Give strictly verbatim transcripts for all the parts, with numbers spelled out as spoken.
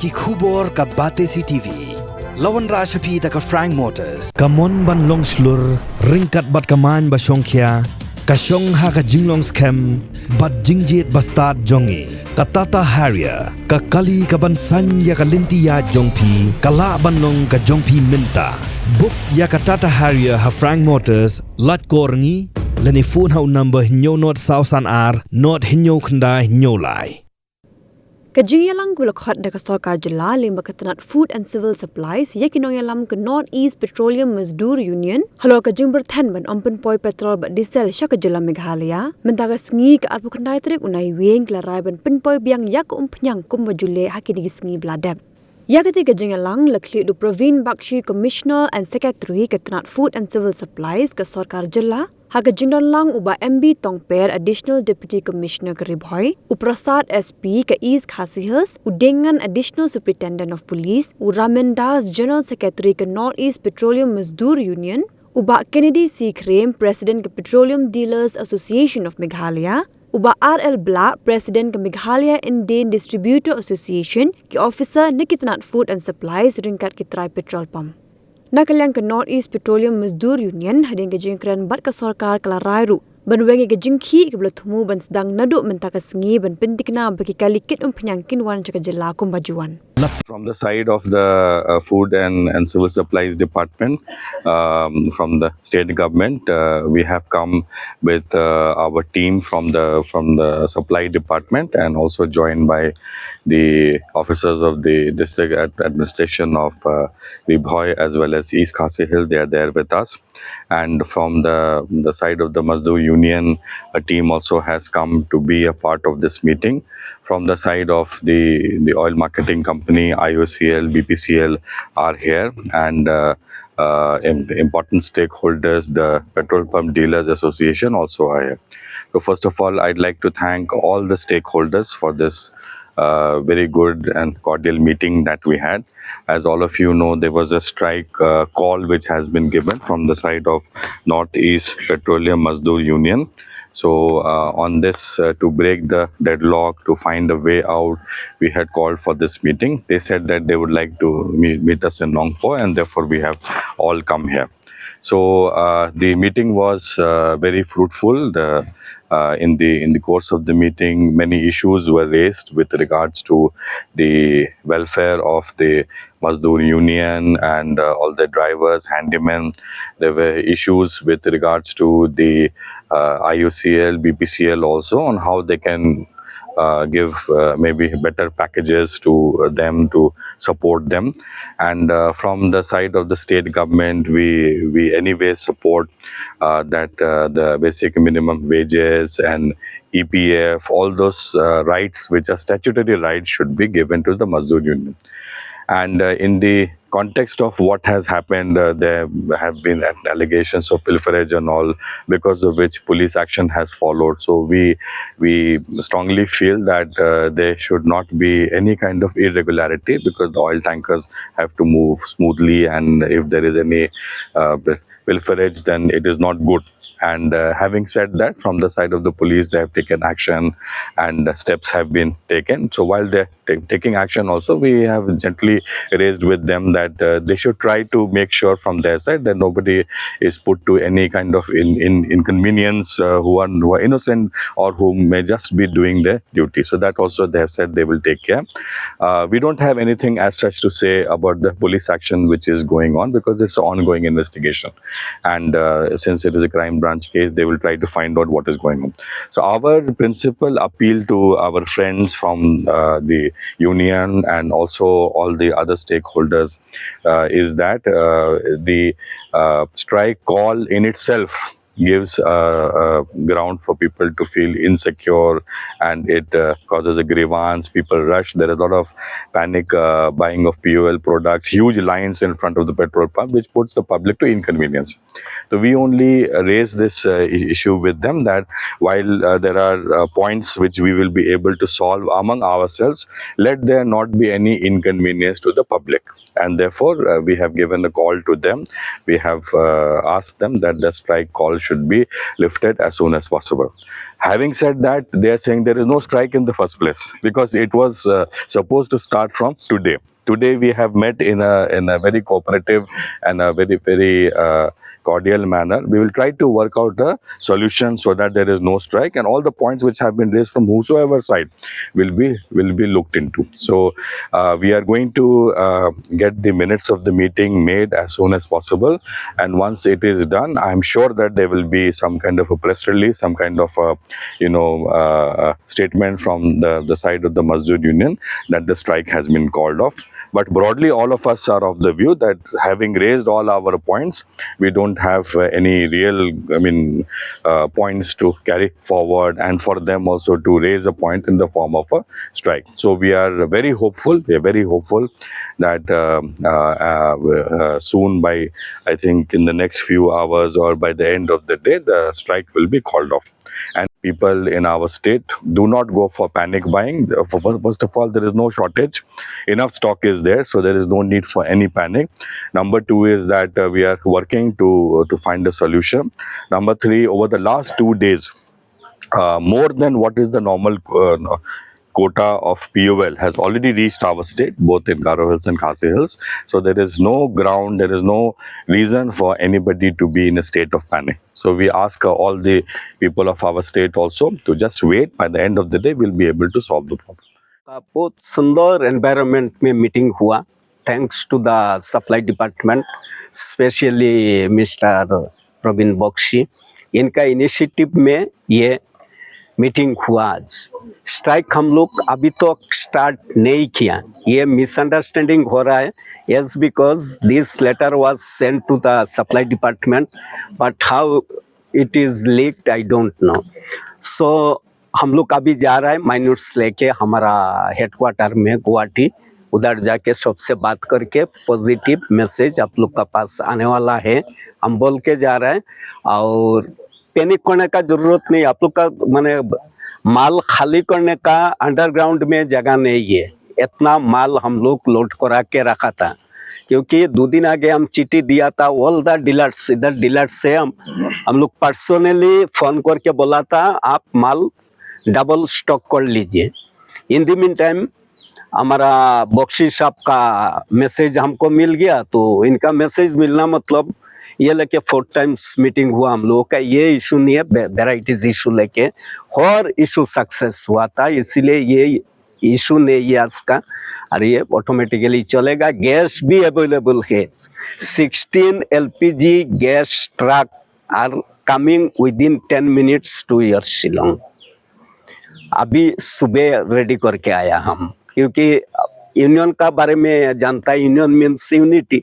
Ki khubor ka Batesi T V. La wanrah sha phi da ka Frank Motors. Ka mon ban long shlur, ryngkat bad ka main ba shongkhia, ka shong ha ka jinglong skhem bad jingjied ba stad jong ngi. Ka Tata Harrier, ka kali ka ban saiñ ïa ka lynti ïaid jong phi, ka lah ban long ka jong phi mynta. Book ïa ka Tata Harrier ha Frank Motors, lait kor ngi, lane phone ha u number hynñiew nod saw san ar, nod hynñiew khyndai hynñiew lai. Ka jingïalang kaba la khot da ka sorkar jylla lyngba ka tnat Food and Civil Supplies ïa ki nongïalam ka North East Petroleum Mazdoor Union halor ka jingbyrthen ban ym pynpoi petrol bad diesel sha ka jylla Meghalaya mynta ka sngi ka arphew khyndai tarik u Naiwieng, ka la rai ban pynpoi biang ïa ka umphniang kumba ju leh ha kine ki sngi ba la dep. Ïa katei ka jingïalang la khlieh da u Praveen Bakshi, Commissioner and Secretary ka tnat Food and Civil Supplies ka sorkar jylla, ha ka jingdon lang u Bah M B Tongper, Additional Deputy Commissioner ka Ri Bhoi, u Prasad S P ka East Khasi Hills, u Deng Ngan, Additional Superintendent of Police, u Ramin Das, General Secretary ka North East Petroleum Mazdoor Union, u Bah Kennedy C Khrem, President ka Petroleum Dealers Association of Meghalaya, u Bah R L Blah, President ka Meghalaya Indane Distributor Association, ki officer na ki tnat Food and Supplies ryngkat ki trai petrol pump. Na ka liang ka North East Petroleum Mazdoor Union, hadien ka jingkren bad ka sorkar, ka la rai ruh ban weng ïa ka jingkhih kaba la thmu ban sdang naduh mynta ka sngi ban pynthikna ba ki kali kit umphniang kin wan sha ka jylla kumba ju wan. From the side of the uh, Food and, and Civil Supplies Department, um, from the state government, uh, we have come with uh, our team from the from the supply department and also joined by the officers of the district ad- administration of uh, Ri Bhoi as well as East Khasi Hills. They are there with us. And from the, the side of the Mazdoor Union, a team also has come to be a part of this meeting. From the side of the, the oil marketing company, I O C L, B P C L are here, and uh, uh, im- important stakeholders, the Petrol Pump Dealers Association, also are here. So, first of all, I'd like to thank all the stakeholders for this uh, very good and cordial meeting that we had. As all of you know, there was a strike uh, call which has been given from the side of Northeast Petroleum Mazdoor Union. So, uh, on this, uh, to break the deadlock, to find a way out, we had called for this meeting. They said that they would like to meet, meet us in Nongpoh, and therefore we have all come here. So uh, the meeting was uh, very fruitful. The uh, in the in the course of the meeting, many issues were raised with regards to the welfare of the Mazdoor Union and uh, all the drivers, handymen. There were issues with regards to the uh, I O C L, B P C L also on how they can uh, give uh, maybe better packages to them to support them. And uh, from the side of the state government, we we anyway support uh, that uh, the basic minimum wages and E P F, all those uh, rights which are statutory rights, should be given to the Mazdoor Union. And uh, in the context of what has happened, uh, there have been allegations of pilferage and all, because of which police action has followed. So we we strongly feel that uh, there should not be any kind of irregularity, because the oil tankers have to move smoothly, and if there is any uh, pilferage, then it is not good. And uh, having said that, from the side of the police, they have taken action and uh, steps have been taken. So while they're ta- taking action also, we have gently raised with them that uh, they should try to make sure from their side that nobody is put to any kind of in, in, inconvenience uh, who, are, who are innocent or who may just be doing their duty. So that also they have said they will take care. Uh, we don't have anything as such to say about the police action which is going on, because it's an ongoing investigation. And uh, since it is a crime branch case, they will try to find out what is going on. So our principal appeal to our friends from uh, the union and also all the other stakeholders uh, is that uh, the uh, strike call in itself gives uh, uh, ground for people to feel insecure, and it uh, causes a grievance. People rush. There is a lot of panic uh, buying of P O L products, huge lines in front of the petrol pump, which puts the public to inconvenience. So we only raise this uh, i- issue with them, that while uh, there are uh, points which we will be able to solve among ourselves, let there not be any inconvenience to the public. And therefore, uh, we have given a call to them. We have uh, asked them that the strike call should be lifted as soon as possible. Having said that, they are saying there is no strike in the first place because it was uh, supposed to start from today. Today we have met in a in a very cooperative and a very very uh, cordial manner. We will try to work out a solution so that there is no strike, and all the points which have been raised from whosoever side will be will be looked into. So uh, we are going to uh, get the minutes of the meeting made as soon as possible, and once it is done, I'm sure that there will be some kind of a press release, some kind of a you know uh, statement from the, the side of the Mazdoor Union that the strike has been called off. But broadly, all of us are of the view that having raised all our points, we don't have uh, any real, I mean, uh, points to carry forward, and for them also to raise a point in the form of a strike. So we are very hopeful. We are very hopeful that uh, uh, uh, uh, soon, by I think in the next few hours or by the end of the day, the strike will be called off. And people in our state, do not go for panic buying. Uh, for- First of all, there is no shortage. Enough stock is there, so there is no need for any panic. Number two is that uh, we are working to to find a solution. Number three, over the last two days, uh, more than what is the normal uh, quota of P O L has already reached our state, both in Garo Hills and Khasi Hills. So there is no ground, there is no reason for anybody to be in a state of panic. So we ask uh, all the people of our state also to just wait. By the end of the day, we'll be able to solve the problem. बहुत सुंदर एनवायरनमेंट में मीटिंग हुआ, thanks to the supply department, specially mister Praveen Bakshi. इनका initiative में ये मीटिंग हुआ आज। स्ट्राइक हम लोग अभी तक स्टार्ट नहीं किया, ये मिसअंडरस्टैंडिंग हो रहा है। Yes, because this letter was sent to the supply department, but how it is leaked, I don't know. So हम लोग अभी जा रहा है माइनर्स लेके हमारा हेडक्वार्टर में गुवाहाटी, उधर जाके सबसे बात करके पॉजिटिव मैसेज आप लोग का पास आने वाला है, हम बोल के जा रहे हैं। और पैनिक करने का जरूरत नहीं, आप लोग का माने माल खाली करने का अंडरग्राउंड में जगह नहीं है, इतना माल हम लोग लोड करा के रखा था। क्योंकि दो दिन आगे हम चिट्ठी दिया था ऑल द डीलर्स, इधर डीलर्स से हम हम लोग पर्सनली फोन करके बोला था आप माल डबल स्टॉक कर लीजिए। इन द मीन टाइम हमारा बख्शी साहब का मैसेज हमको मिल गया, तो इनका मैसेज मिलना मतलब ये लेके फोर टाइम्स मीटिंग हुआ हम लोगों का, ये इशू नहीं है, वेराइटीज इशू लेके हर इशू सक्सेस हुआ था, इसीलिए ये इशू नहीं है आज का। और ये ऑटोमेटिकली चलेगा। गैस भी अवेलेबल है, sixteen LPG gas truck are coming within ten minutes to your Shillong. अभी सुबह रेडी करके आया हम, क्योंकि यूनियन का बारे में जानता है, यूनियन मीन्स यूनिटी।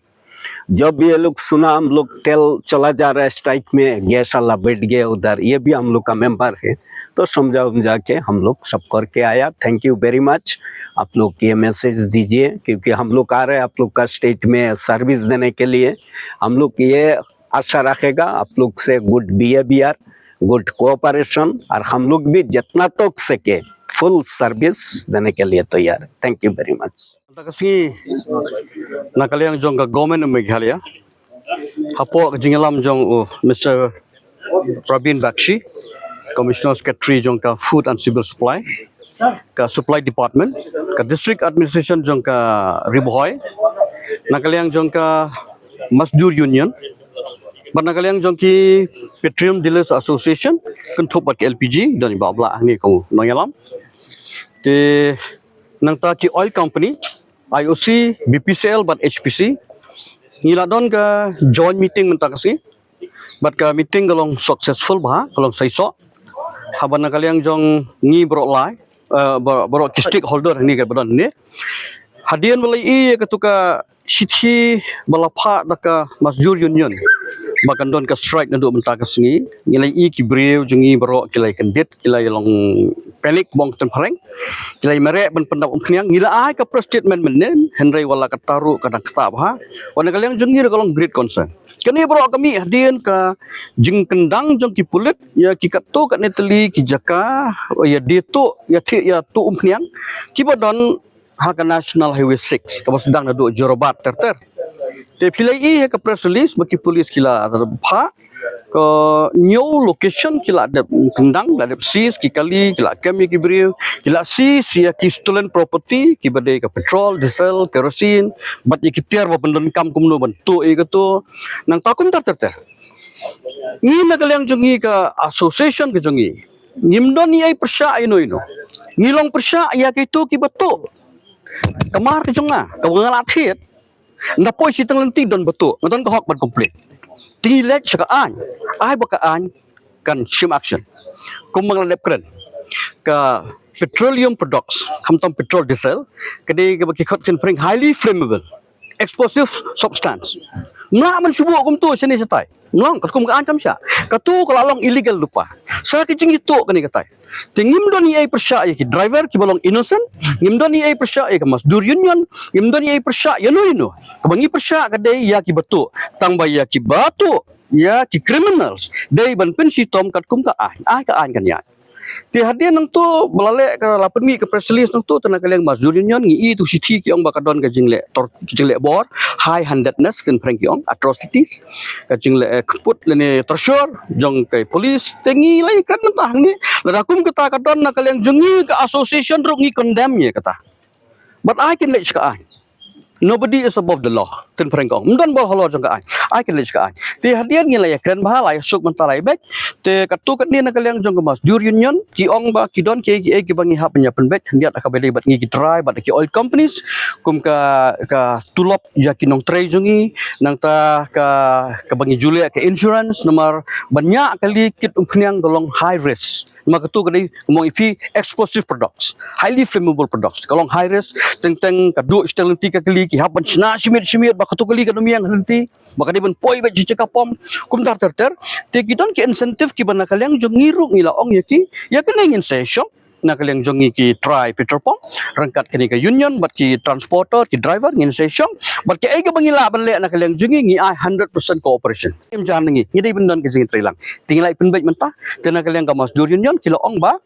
जब ये लोग सुना हम लोग तेल चला जा रहा है स्ट्राइक में, गैस वाला बैठ गया उधर, ये भी हम लोग का मेंबर है, तो समझा उमझा के हम लोग सब करके आया। Thank you very much. आप लोग ये मैसेज दीजिए, क्योंकि हम लोग आ रहे हैं आप लोग का स्टेट में सर्विस देने के लिए। हम लोग ये आशा रखेगा आप लोग से गुड बिहेवियर, गुड कोऑपरेशन, और हम लोग भी जितना तक सके फुल सर्विस देने के लिए तैयार है। Thank you very much. Mynta ka sngi na ka liang jong ka Government of Meghalaya, hapoh ka jingïalam jong u Mister Praveen Bakshi, Commissioner Secretary jong ka Food and Civil Supply, ka Supply Department, ka District Administration jong ka Ri Bhoi, na ka liang jong ka Mazdoor Union, bad na ka liang jong ki Petroleum Dealers Association, kynthup bad ka L P G, don i Bah Blah hangne kum u nongïalam. Te nangta ki oil company, I O C, B P C L bad H P C, ngi la don ka joint meeting mynta ka sngi. Bad ka meeting ka long successful bha, ka long saisoh. Haba na ka liang jong ngi baroh lai, eh, baroh, baroh ki stakeholder hangne kaba don hangne. Hadien ba la ïohi ïa katu ka shithi ba la phah da ka Mazdoor Union ba kan don ka strike naduh mynta ka sngi, ngi la ïohi ki briew jong ngi baroh ki la kyndit, ki la ïa long panic bong ten phareng, ki la ïa mareh ban pyndap umphniang. Ngi la ai ka press statement mynnin, hynrei wat la katta ruh ka dang ktah bha. Wat na ka liang jong ngi ruh ka long great concern. Kane baroh ka mih hadien ka jingkyndang jong ki pulit ïa ki katto katne tylli ki jaka ïa die tuh, ïa thiah ïa tuh umphniang kiba don ha ka National Highway six kaba sdang naduh Jorabat ter ter. Te phi la ïohi ha ka press release ba ki police ki la phah ka new location, ki la dep kyndang, la dep seize ki kali, ki la kem ïa ki briew, ki la seize ïa ki stolen property, ki ba dei ka petrol, diesel, kerosene, bad ïa ki tiar ba pyndonkam kumno ban tuh ïa kato. Nangta kumta ter ter. Ngi na ka liang jong ngi, ka association ka jong ngi, ngim don ei ei pyrshah ïano ïano. Ngi long pyrshah ïa kito ki ba tuh. Ka mar ka jong nga, ka ba nga la thied, nda poi shiteng lynti don ba tuh, nga don ka hok ban complain. Te ngi leit sha ka aiñ, ai ba ka aiñ kan shim action. Kum ba nga la dep kren, ka petroleum products, khamtam petrol, diesel, ka dei kaba ki khot kin pyrshah highly flammable explosive substance. Mla man shubu kumto shane shatai. Mlong, katkum ka aiñ kam shah. Kato ka la long illegal lypa. Sa ka jingïathuh kane katai. Te ngim don ei ei pyrshah ïa ki driver ki ba long innocent, ngim don ei ei pyrshah ïa ka Mazdoor Union, ngim don ei ei pyrshah ïano ïano. Kaba ngi pyrshah ka dei ïa ki ba tuh, tang ba ïa ki ba tuh, ïa ki criminals, dei ban pynshitom katkum ka aiñ, ai ka aiñ kan ïaid. Te hadien nangto ba la leh ka, la pynmih ka press release nangto, te na ka liang Mazdoor Union ngi ïohi tu shithi ki ong ba ka don ka jingleh tor, jingleh bor, high handedness, kin pyrshah ki ong atrocities, ka jingleh, eh, kput lane torture jong ka police. Te ngi la ïakren mynta hangne, lada kum kata ka don na ka liang jong ngi ka association ruh ngi condemn ïa kata. Bad ai kin leit sha ka aiñ. Nobody is above the law. Kin pyrshah ki ong, ym don bor halor jong ka aiñ. Ai kin leit sha ka aiñ. Te hadien ngi la ïakren bha, la ïasuk mynta la ïabeit. Te kato katne na ka liang jong ka Mazdoor Union ki ong ba ki don kiei kiei kiba ngi hap ban ïa pynbeit, khyndiat ha kaba dei bad ngi ki trai bad ki oil companies, kum ka, ka tulop ïa ki nongtrei jong ngi, nangta ka, kaba ngi ju leh ka insurance, namar ban ñiah kali kit umphniang ka long high risk. Namar kato ka dei, kumba ong ïa phi, explosive products, highly flammable products. Ka long high risk, teng teng ka duh shiteng lynti ka kali, ki hap ban shna shimiet shimiet ba kato kali kan ym ïeng ha lynti, ba ka dei ban poi beit sha ka pom, kumta ter ter. Te ki don ki incentive kiba na ka liang jong ngi ruh ngi la ong ïa ki, ïa kane ngin sa ïashong na ka liang jong ngi ki trai petrol pump, ryngkat kane ka union bad ki transporter, ki driver, ngin sa ïashong. Bad kiei kiba ngi lah ban leh na ka liang jong ngi, ngi ai hundred percent cooperation. Im jan ngi, ngi dei ban don ka jingïatreilang. Te ngi la pynbeit mynta, te na ka liang ka Mazdoor Union ki la ong ba,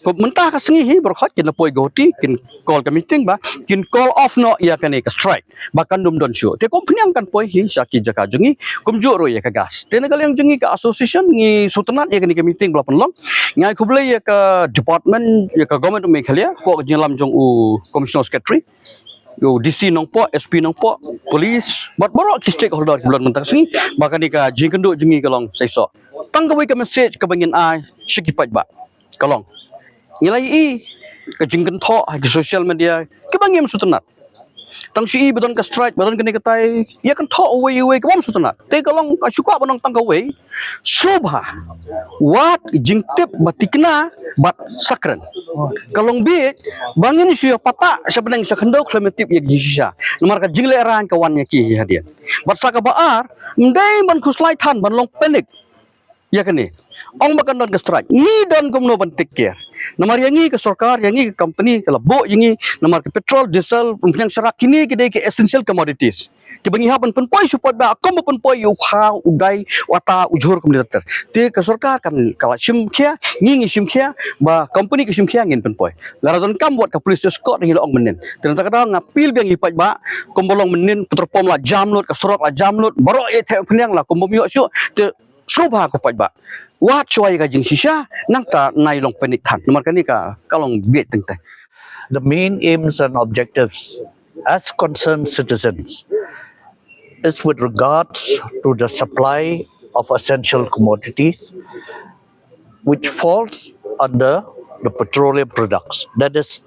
ko mynta ka sngi hi baroh kin la poi Guwahati, kin call ka meeting ba kin call off noh ïa kane ka strike, ba kan ym don shuh. Te ka umphniang kan poi hi sha ki jaka jong ngi, kumjuh ruh ïa ka gas. Te na ka liang jong ngi ka association ngi sngewtynnat ïa kane ka meeting ba la pynlong. Ngi ai khublei ïa ka department, ïa ka government of Meghalaya, hapoh ka jingïalam jong u Commissioner Secretary, u D C Nongpoh, S P Nongpoh, police, bad baroh ki stakeholder kiba don mynta ka sngi, ba kane ka jingkynduh jong ngi ka long seisoh. Tang kawei ka message kaba ngin ai sha ki paidbah ka long, ngi la ïohi ka jingkynthoh ha ki social media kiba ngim sngewtynnat. Tang shu ïohi ba don ka strike, ba don kane katai, ïa kynthoh uwei uwei kaba ym sngewtynnat. Te ka long, ka shu kwah ban ong tang kawei, sngewbha wad jingtip ba thikna bad sakren. Ka long beit ba ngin shu ïa patak sha bneng sha khyndew khlem tip ïa ka jingshisha. Namar ka jinglehrain ka wan ïa ki hi hadien. Bad sa kaba ar, ym dei ban khuslai than ban long panic ïa kane. Ong ba kan don ka strike, ngi don kumno ban take care? Namar ïa ngi ka sorkar, ïa ngi ka company ka la buh ïa ngi, namar ka petrol, diesel, umphniang, sharak, kine ki dei ki essential commodities kiba ngi hap ban pynpoi sha u paidbah, kumba pynpoi ïa u kha, u dai, u ata, u jhur, kumne ter ter. Te ka sorkar kan, ka la shim khia, ngi ngi shim khia, ba company ka shim khia, ngin pynpoi. Lada donkam wat ka police escort ngi la ong mynnin. Te nangta ka daw nga appeal biang ïa ki paidbah, kumba long mynnin, petrol pump la jam lut, ka surok la jam lut, baroh ïa theh umphniang la kum bym ïoh shuh. Te sngewbha ko paidbah, wad shuwa ïa ka jingshisha, nangta nai long panic than. Namar kane ka, ka long beit teng teng. The main aims and objectives as concerned citizens is with regards to the supply of essential commodities which falls under the petroleum products, that is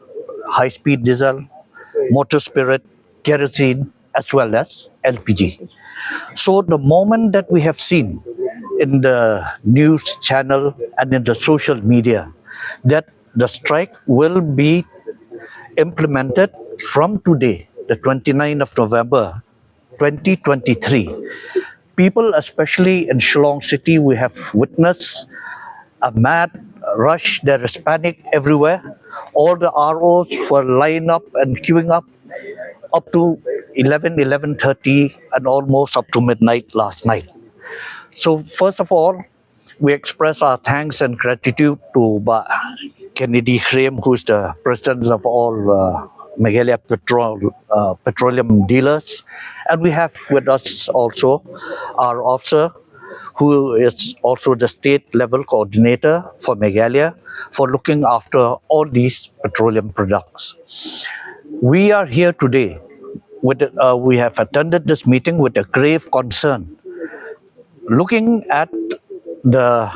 high speed diesel, motor spirit, kerosene, as well as L P G. So the moment that we have seen in the news channel and in the social media that the strike will be implemented from today, the twenty-ninth of November twenty twenty-three, people, especially in Shillong City, we have witnessed a mad rush. There is panic everywhere. All the R Os were lined up and queuing up up to eleven, eleven thirty, and almost up to midnight last night. So first of all, we express our thanks and gratitude to Bah Kennedy Khriem, who is the president of all, uh, Meghalaya Petrol, uh, Petroleum Dealers. And we have with us also our officer, who is also the state level coordinator for Meghalaya for looking after all these petroleum products. We are here today with, uh, we have attended this meeting with a grave concern, looking at the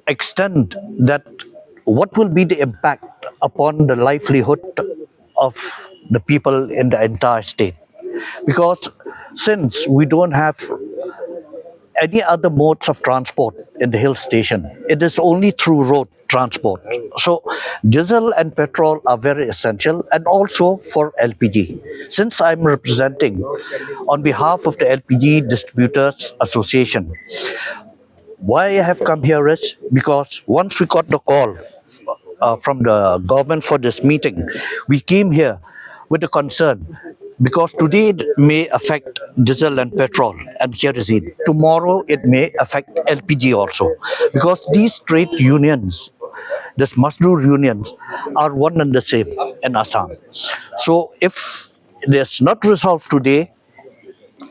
extent that what will be the impact upon the livelihood of the people in the entire state. Because since we don't have any other modes of transport in the hill station, it is only through road transport. So diesel and petrol are very essential, and also for L P G. Since I'm representing on behalf of the L P G Distributors Association, why I have come here is because once we got the call, uh, from the government for this meeting, we came here with a concern, because today it may affect diesel and petrol and kerosene. Tomorrow it may affect L P G also, because these trade unions, these Mazdoor unions, are one and the same in Assam. So if it is not resolved today,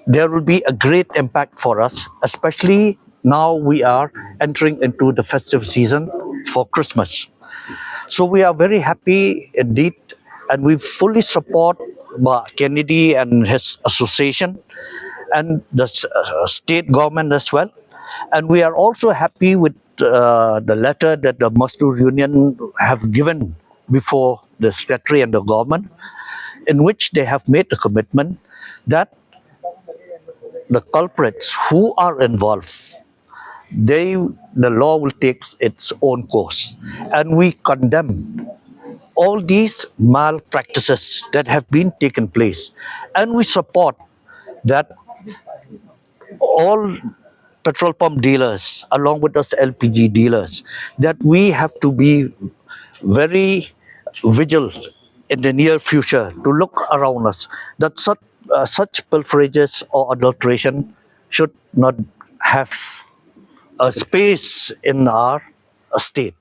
there will be a great impact for us, especially now we are entering into the festive season for Christmas. So we are very happy indeed, and we fully support Bah Kennedy and his association and the s- uh, state government as well. And we are also happy with, uh, the letter that the Mazdoor Union have given before the secretary and the government, in which they have made a commitment that the culprits who are involved, they, the law will take its own course. And we condemn all these malpractices that have been taken place. And we support that all petrol pump dealers, along with us L P G dealers, that we have to be very vigil in the near future to look around us, that such, uh, such pilferages or adulteration should not have a space in our, uh, state.